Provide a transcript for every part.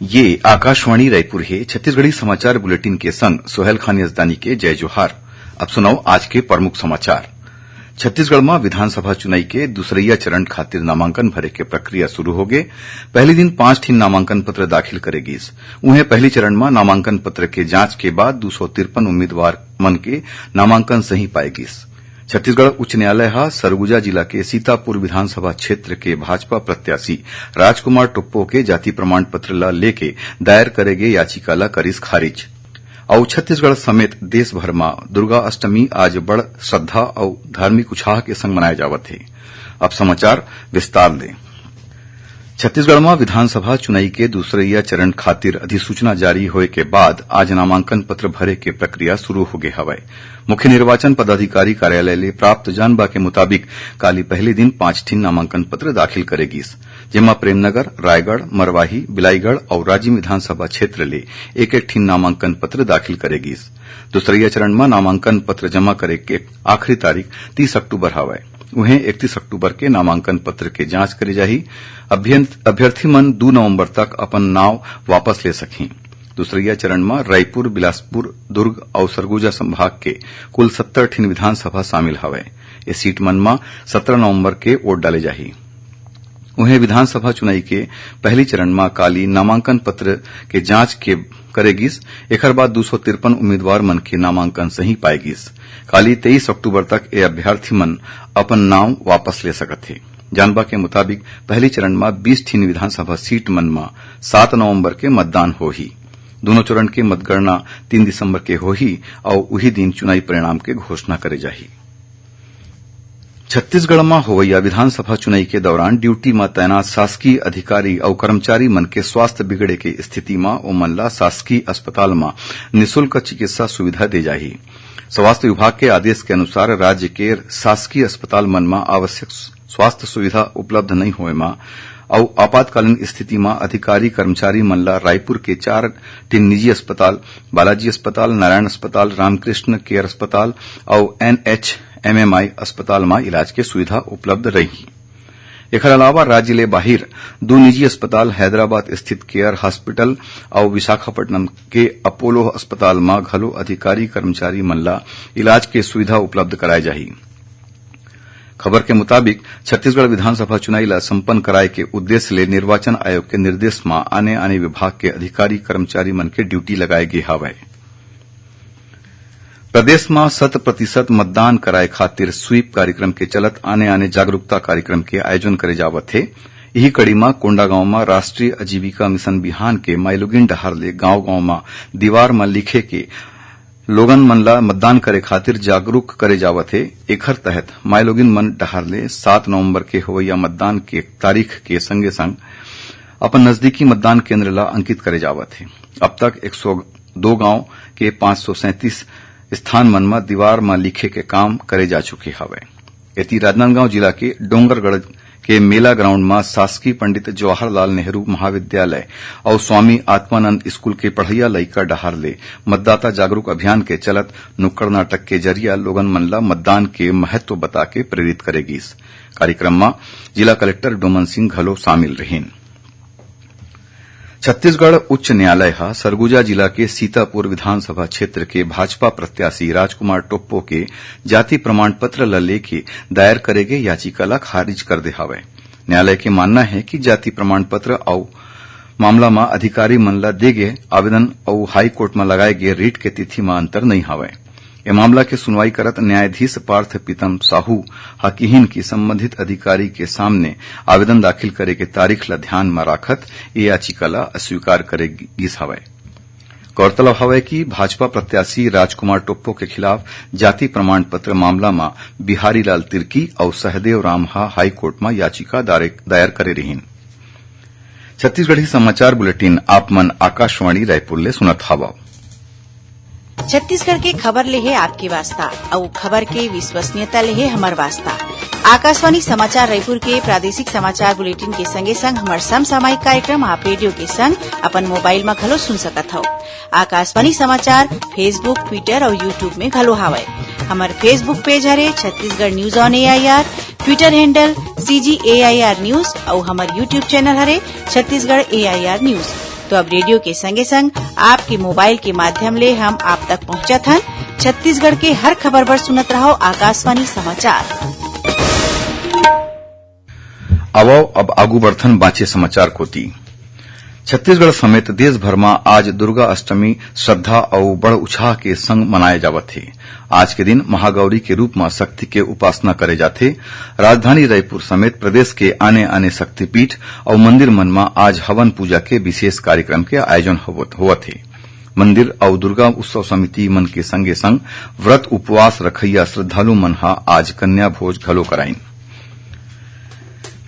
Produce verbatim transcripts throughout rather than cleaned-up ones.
ये आकाशवाणी रायपुर हे। छत्तीसगढ़ी समाचार बुलेटिन के संग सोहेल खान यजदानी के जय जोहार। अब सुनव आज के प्रमुख समाचार। छत्तीसगढ़ म विधानसभा चुनई के दूसरइया चरण खातिर नामांकन भरे के प्रक्रिया शुरू होगे। पहली दिन पांच ठिन नामांकन पत्र दाखिल करे गिस। उहें, पहली चरण म नामांकन पत्र के जांच के बाद दू सौ तिरपन उम्मीदवार मन के नामांकन सही पाए गिस। छत्तीसगढ़ उच्च न्यायालय ह सरगुजा जिला के सीतापुर विधानसभा क्षेत्र के भाजपा प्रत्याशी राजकुमार टोप्पो के जाति प्रमाण पत्र ल लेके दायर करे गे याचिका ल करिस खारिज। अउ छत्तीसगढ़ समेत देश भर म दुर्गा अष्टमी आज बड़ श्रद्धा अउ धार्मिक उछाह के संग मनाए जावत हे। अब समाचार विस्तार ले। छत्तीसगढ़ म विधानसभा चुनई के दूसरइया चरण खातिर अधिसूचना जारी होए के बाद आज नामांकन पत्र भरे के प्रक्रिया शुरू होगे हवय। मुख्य निर्वाचन पदाधिकारी कार्यालय ले प्राप्त जानबा के मुताबिक, काली पहले दिन पांच ठिन नामांकन पत्र दाखिल करे गिस, जेमा प्रेमनगर, रायगढ़, मरवाही, बिलाईगढ़ अउ राजिम विधानसभा क्षेत्र ले एक-एक ठिन नामांकन पत्र दाखिल करे गिस। दूसरइया चरण म नामांकन पत्र जमा करे के आखिरी तारीख तीस अक्टूबर हवय। उहें, इकतीस अक्टूबर के नामांकन पत्र के जांच करे जाही। अभ्यंत-, अभ्यर्थी मन दू नवंबर तक अपन नाव वापस ले सकही। दूसरइया चरण म रायपुर, बिलासपुर, दुर्ग अउ सरगुजा संभाग के कुल सत्तर ठिन विधानसभा शामिल हवय। ए सीट मन म सत्रह नवंबर के वोट डाले जाही। उहें, विधानसभा चुनई के पहली चरण म काली नामांकन पत्र के जांच के करे गिस। एखर बाद दू सौ तिरपन उम्मीदवार मन के नामांकन सही पाए गिस। काली तेईस अक्टूबर तक ए अभ्यर्थी मन अपन नाव वापस ले सकत हे। जानबा के मुताबिक, पहली चरण म बीस ठिन विधानसभा सीट मन म सात नवंबर के मतदान होही। दूनों चरण के मतगणना तीन दिसंबर के होही अउ उही दिन चुनावी परिणाम के घोषणा करे जाही। छत्तीसगढ़ म होवइया विधानसभा चुनई के दौरान ड्यूटी म तैनात शासकीय अधिकारी अउ कर्मचारी मन के स्वास्थ्य बिगड़े के स्थिति म ओमन ला शासकीय अस्पताल म निशुल्क चिकित्सा सुविधा दे जाही। स्वास्थ्य विभाग के आदेश के अनुसार राज्य के शासकीय अस्पताल मन म आवश्यक स्वास्थ्य सुविधा उपलब्ध नइ होए म अउ आपातकालीन स्थिति म अधिकारी कर्मचारी मन ला रायपुर के चार ठिन निजी अस्पताल, बालाजी अस्पताल, नारायण अस्पताल, रामकृष्ण केयर अस्पताल अउ एनएचएमएमआई अस्पताल म इलाज के सुविधा उपलब्ध रही। एखर अलावा राज्य ले बाहिर दू निजी अस्पताल, हैदराबाद स्थित केयर हॉस्पिटल अउ विशाखापट्टनम के अपोलो अस्पताल म घलो अधिकारी कर्मचारी मन ला इलाज के सुविधा उपलब्ध कराए जाही। खबर के मुताबिक, छत्तीसगढ़ विधानसभा चुनाई ला संपन्न कराए के उद्देश्य ले निर्वाचन आयोग के निर्देश म आने-आने विभाग के अधिकारी कर्मचारी मन के ड्यूटी लगाए गे हावय। प्रदेश म शत प्रतिशत मतदान कराए खातिर स्वीप कार्यक्रम के चलत आने-आने जागरूकता कार्यक्रम के आयोजन करे जावत हे। इही कड़ी म कोंडागांव म राष्ट्रीय आजीविका मिशन बिहान के माईलोगिन डहार ले गांव-गांव म दीवार म लिखे के लोगन मन ला मतदान करे खातिर जागरूक करे जावत हे। एखर तहत माईलोगिन मन डहार ले सात नवंबर के होवइया मतदान के तारीख के संगे-संग अपन नजदीकी मतदान केंद्र ला अंकित करे जावत हे। अब तक एक सौ दो गांव के पाँच सौ सैंतीस स्थान मन म दीवार म लिखे के काम करे जा चुके हवय। एती राजनांदगांव जिला के डोंगरगढ़ के मेला ग्राउंड म शासकीय पंडित जवाहरलाल नेहरू महाविद्यालय अउ स्वामी आत्मानंद स्कूल के पढ़इया लइका डहार ले मतदाता जागरूक अभियान के चलत नुक्कड़ नाटक के जरिया लोगन मन ल मतदान के महत्व बता के प्रेरित करे गीस। कार्यक्रम म जिला कलेक्टर डोमन सिंह घलो शामिल रहिन। छत्तीसगढ़ उच्च न्यायालय ह सरगुजा जिला के सीतापुर विधानसभा क्षेत्र के भाजपा प्रत्याशी राजकुमार टोप्पो के जाति प्रमाण पत्र ल लेके दायर करे गे याचिका ल खारिज कर दे हवय। न्यायालय के मानना हे कि जाति प्रमाण पत्र अउ मामला म अधिकारी मन ल दे गे आवेदन अउ हाईकोर्ट म लगाए गे रिट के तिथि म अंतर नइ हवय। ए मामला के सुनवाई करत न्यायाधीश पार्थ पीतम साहू ह किहिन कि संबंधित अधिकारी के सामने आवेदन दाखिल करे के तारीख ल ध्यान म राखत ए याचिका ल अस्वीकार करे गिस हवय। गौरतलब हवय कि भाजपा प्रत्याशी राजकुमार टोप्पो के खिलाफ जाति प्रमाण पत्र मामला म बिहारी लाल तिर्की अउ सहदेव राम ह हाईकोर्ट म याचिका दारे-, दायर करे रिहिन। छत्तीसगढ़ी समाचार बुलेटिन आप मन आकाशवाणी रायपुर ले सुनत हवव। छत्तीसगढ़ के खबर ले हे आपके वास्ता, अउ खबर के विश्वसनीयता ले हे हमर वास्ता। आकाशवाणी समाचार रायपुर के प्रादेशिक समाचार बुलेटिन के संगे संग हमर समसामयिक कार्यक्रम आप रेडियो के संग अपन मोबाइल म घलो सुन सकत हव। आकाशवाणी समाचार Facebook, Twitter अउ YouTube में घलो हावय। हमर Facebook पेज हरे Chhattisgarh news on AIR, Twitter handle CG AIR news अउ हमर YouTube चैनल हरे छत्तीसगढ़ एआईआर न्यूज। तो अब रेडियो के संगे संग आपके मोबाइल के माध्यम ले हम आप तक पहुंचत हन। छत्तीसगढ़ के हर खबर बर सुनत रहव आकाशवाणी समाचार। आवव, अब आगू बढ़थन बांचे समाचार कोति। छत्तीसगढ़ समेत देश भर म आज दुर्गा अष्टमी श्रद्धा अउ बड़ उत्साह के संग मनाए जावत हे। आज के दिन महागौरी के रूप म शक्ति के उपासना करे जाथे। राजधानी रायपुर समेत प्रदेश के आने-आने शक्तिपीठ अउ मंदिर मन म आज हवन पूजा के विशेष कार्यक्रम के आयोजन होवत, होवत हे। मंदिर अउ दुर्गा उत्सव समिति मन के संगे-संग व्रत उपवास रखइया श्रद्धालु मन ह आज कन्या भोज घलो कराइन।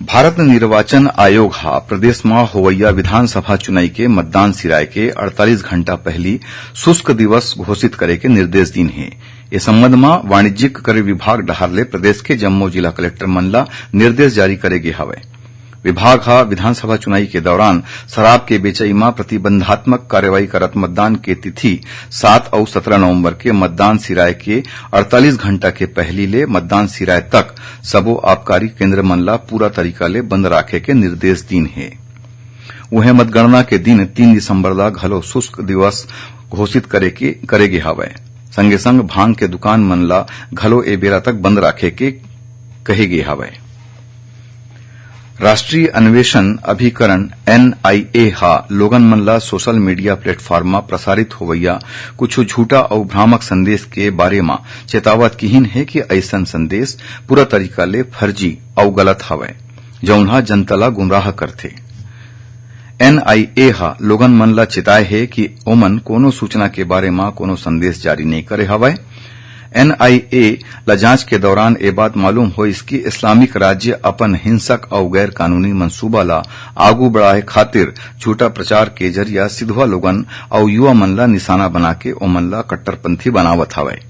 भारत निर्वाचन आयोग ह प्रदेश म होवइया विधानसभा चुनाई के मतदान सिराए के अड़तालीस घंटा पहिली शुष्क दिवस घोषित करे के निर्देश दीन हे। ए संबंध म वाणिज्यिक कर विभाग डहार ले प्रदेश के जम्मो जिला कलेक्टर मन ल निर्देश जारी करे गे हवय। विभाग ह विधानसभा चुनाई के दौरान शराब के बेचई म प्रतिबंधात्मक कार्रवाई करत मतदान के तिथि सात अउ सतरा नवंबर के मतदान सिराए के अड़तालीस घंटा के पहिली ले मतदान सिराए तक सबो आबकारी केंद्र मन ल पूरा तरीका ले बंद राखे के निर्देश दीन हे। उहें, मतगणना के दिन तीन दिसंबर ल घलो शुष्क दिवस घोषित करे के, करे गे हवय। संगे संग भांग के दुकान मन ल घलो ए बेरा तक बंद राखे के कहे गे हवय। राष्ट्रीय अन्वेषण अभिकरण, एनआईए, ह लोगन मन ल सोशल मीडिया प्लेटफॉर्म म प्रसारित होवइया कुछु झूठा अउ भ्रामक संदेश के बारे म चेतावत किहिन हे कि अइसन संदेश पूरा तरीका ले फर्जी अउ गलत हवय, जउन ह जनता ल गुमराह करथे। एनआईए ह लोगन मन ल चेताय हे कि ओमन कोनो सूचना के बारे म कोनो संदेश जारी नइ करे हवय। एनआईए ल जांच के दौरान ए बात मालूम होइस कि इस्लामिक राज्य अपन हिंसक अउ गैर कानूनी मंसूबा ल आगू बढ़ाए खातिर झूठा प्रचार के जरिया सिधवा लोगन अउ युवा मन ल निशाना बना के ओमन ल कट्टरपंथी बनावत हवय।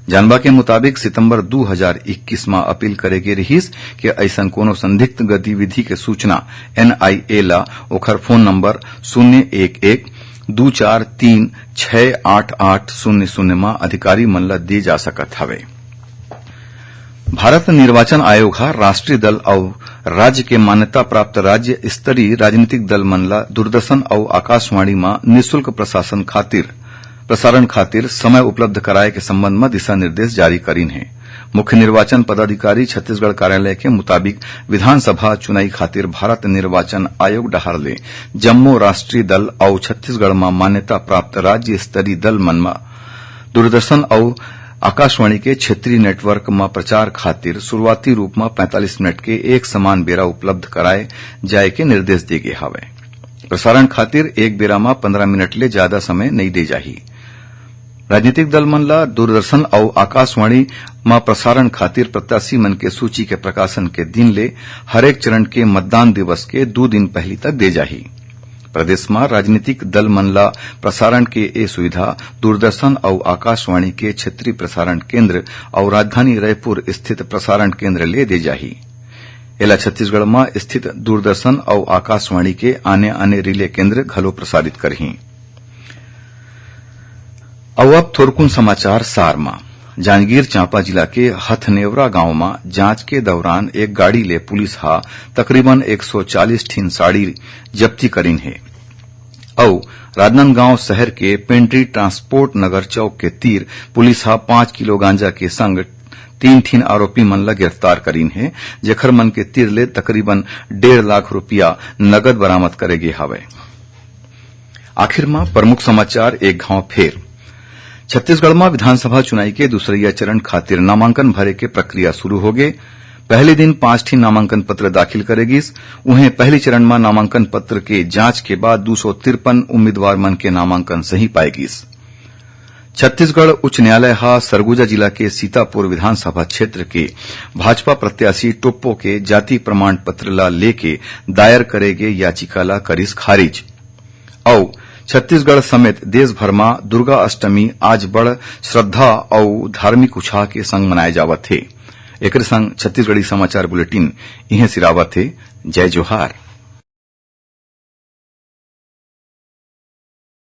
जानबा के मुताबिक, सितंबर दू हजार इक्कीस म अपील करे गे रिहिस कि अइसन कोनो संदिग्ध गतिविधि के सूचना एनआईए ल ओखर फोन नंबर शून्य एक एक दू चार तीन छह आठ आठ शून्य शून्य म अधिकारी मन ल दे जा सकत हवे। भारत निर्वाचन आयोग ह राष्ट्रीय दल अउ राज्य के मान्यता प्राप्त राज्य स्तरीय राजनीतिक दल मन ल दूरदर्शन अउ आकाशवाणी म निशुल्क प्रशासन खातिर, प्रसारण खातिर समय उपलब्ध कराए के संबंध म दिशा निर्देश जारी करीन हे। मुख्य निर्वाचन पदाधिकारी छत्तीसगढ़ कार्यालय के मुताबिक, विधानसभा चुनाई खातिर भारत निर्वाचन आयोग डहार ले जम्मो राष्ट्रीय दल अउ छत्तीसगढ़ म मान्यता प्राप्त राज्य स्तरीय दल मन म दूरदर्शन अउ आकाशवाणी के क्षेत्रीय नेटवर्क म प्रचार खातिर शुरुआती रूप म पैंतालीस मिनट के एक समान बेरा उपलब्ध कराए जाए के निर्देश दे गे हवय। प्रसारण खातिर एक बेरा म पंद्रह मिनट ले जादा समय नइ दे जाही। राजनीतिक दल मन ल दूरदर्शन अउ आकाशवाणी म प्रसारण खातिर प्रत्याशी मन के सूची के प्रकाशन के दिन ले हरेक चरण के मतदान दिवस के दू दिन पहिली तक दे जाही। प्रदेश म राजनीतिक दल मन ल प्रसारण के ए सुविधा दूरदर्शन अउ आकाशवाणी के क्षेत्रीय प्रसारण केंद्र अउ राजधानी रायपुर स्थित प्रसारण केंद्र ले दे जाही। एला छत्तीसगढ़ म स्थित दूरदर्शन अउ आकाशवाणी के आने-आने रिले केंद्र घलो प्रसारित करही। अउ अब थोरकुन समाचार सार म। जांजगीर चांपा जिला के हथनेवरा गांव म जांच के दौरान एक गाड़ी ले पुलिस ह तकरीबन एक सौ चालीस ठिन साड़ी जब्ती करीन हे। अउ राजनांदगांव शहर के पेंड्री ट्रांसपोर्ट नगर चौक के तीर पुलिस ह पाँच किलो गांजा के संग तीन ठिन आरोपी मन ल गिरफ्तार करीन हे, जेखर मन के तीर ले तकरीबन डेढ़ लाख रुपया नगद बरामद करे गे हवय। आखिर म प्रमुख समाचार एक घांव फेर। छत्तीसगढ़ म विधानसभा चुनाई के दूसरइया चरण खातिर नामांकन भरे के प्रक्रिया शुरू होगे। पहले दिन पांच ठिन नामांकन पत्र दाखिल करे गिस। उहें, पहली चरण म नामांकन पत्र के जांच के बाद दू सौ तिरपन उम्मीदवार मन के नामांकन सही पाए गिस। छत्तीसगढ़ उच्च न्यायालय ह सरगुजा जिला के सीतापुर विधानसभा क्षेत्र के भाजपा प्रत्याशी टोप्पो के जाति प्रमाण पत्र ला लेके दायर करे गे याचिका ला करिस खारिज। अउ छत्तीसगढ़ समेत देश भर म दुर्गा अष्टमी आज बड़ श्रद्धा अउ धार्मिक उत्साह के संग मनाए जावत हे। एकरे संग छत्तीसगढ़ी समाचार बुलेटिन इहें सिरावत हे। जय जोहार।